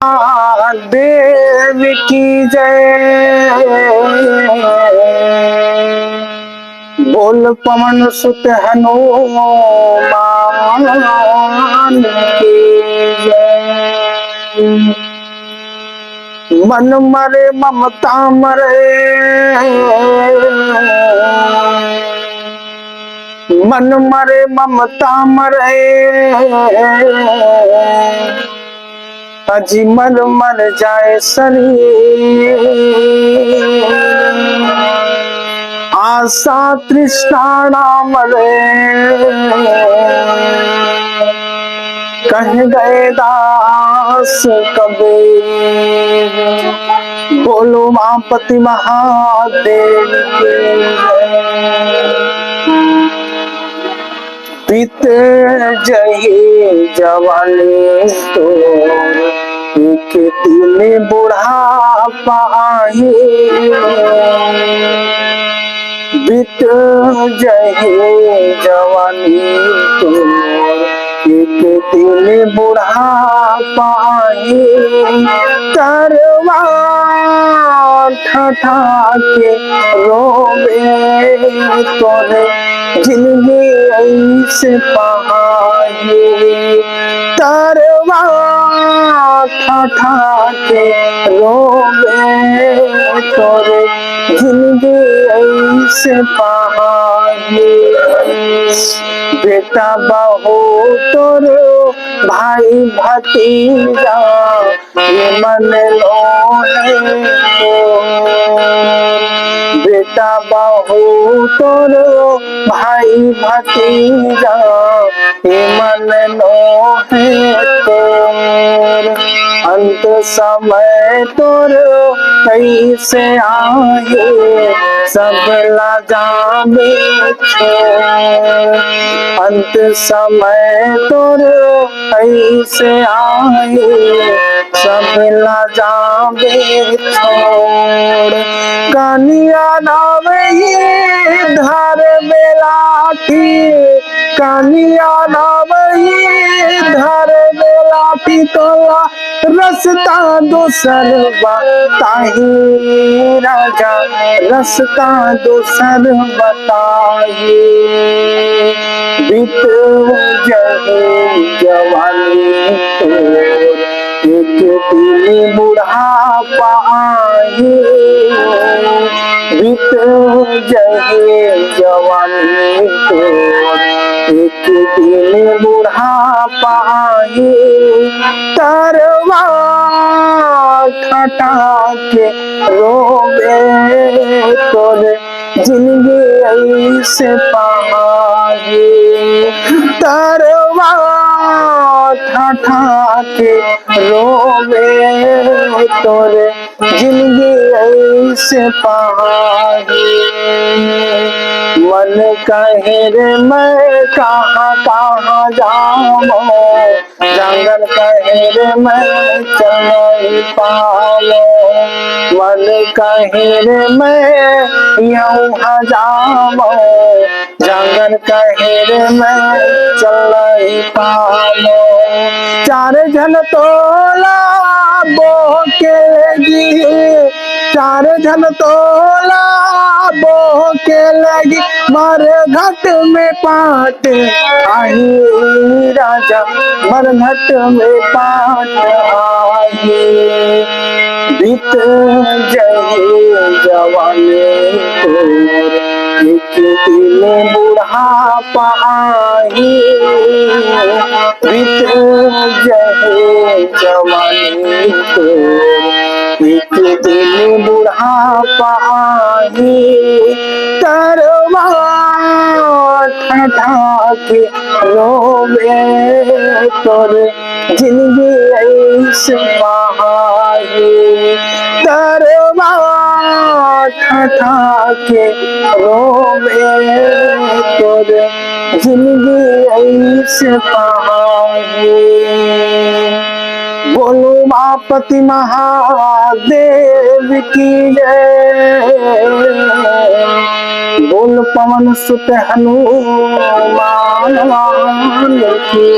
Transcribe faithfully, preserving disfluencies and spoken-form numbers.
महादेव की जय। बोल पवन सुत हनुमान की जय। मन मरे ममता मरे, मन मरे ममता मरे, अजी मर मर जाए शरीर। आशा तृष्णा ना मरे, कह गए दास कबीर। बोलो उमापति महादेव की जय। बीत जही जवानी तोर, एक दिन बुढ़ापा आही। बीत जही जवानी तोर, एक दिन बुढ़ापा आही। तरवा ठठा के रोवे तोरे, जिंदगी ऐसे पहाही। तरवा ठठा के रोवे तोरे, जिंदगी ऐसे पहाही। बेटा बहू तोर, भाई भतीजा, ये मन नोहे तोर। बेटा बहू तोर, भाई भतीजा, ये मन नोहे तोर। अंत समय तोर कैसे आही, सब ला जाबे छोड़। अंत समय तोर ऐसे आही, सब ला जाबे छोड़। कानिया नावही धर बेलाठी, कानिया नावही धर बेलाठी, तोला रस्ता दूसर बताही राजा, रस्ता दूसर बताही। बीत जही जवानी तोर, एक दिन बुढ़ापा आही। बीत जही जवानी तोर, एक दिन बुढ़ापा आही। तरवा ठठा के रोवे तोरे, जिंदगी ऐसे पहाही। तरवा ठठा के रोवे तोरे, जिंदगी ऐसे पहाही। मन कहे रे मैं कहाँ कहाँ जावं, जांगर कहे रे मैं चल नहीं पावं। मन कहे रे मैं यहूँ जावं, जांगर कहे रे मैं चल नहीं पावं। चार झन तोला बोह के लेगी, चार झन तोला बोह के लेगी, मरघट में पाट आही राजा, मरघट में पाट आही। बीत जही जवानी तोर, एक दिन बुढ़ापा आही। बीत जही जवानी तोर, एक दिन बुढ़ापा आही। तरवा ठठा के रोवे तोरे, जिंदगी ऐसे पहाही। तरवा ठठा के रोवे तोरे, जिंदगी ऐसे पहाही। बोलो उमापति महादेव की जय। बोल पवन सुत हनुमान की।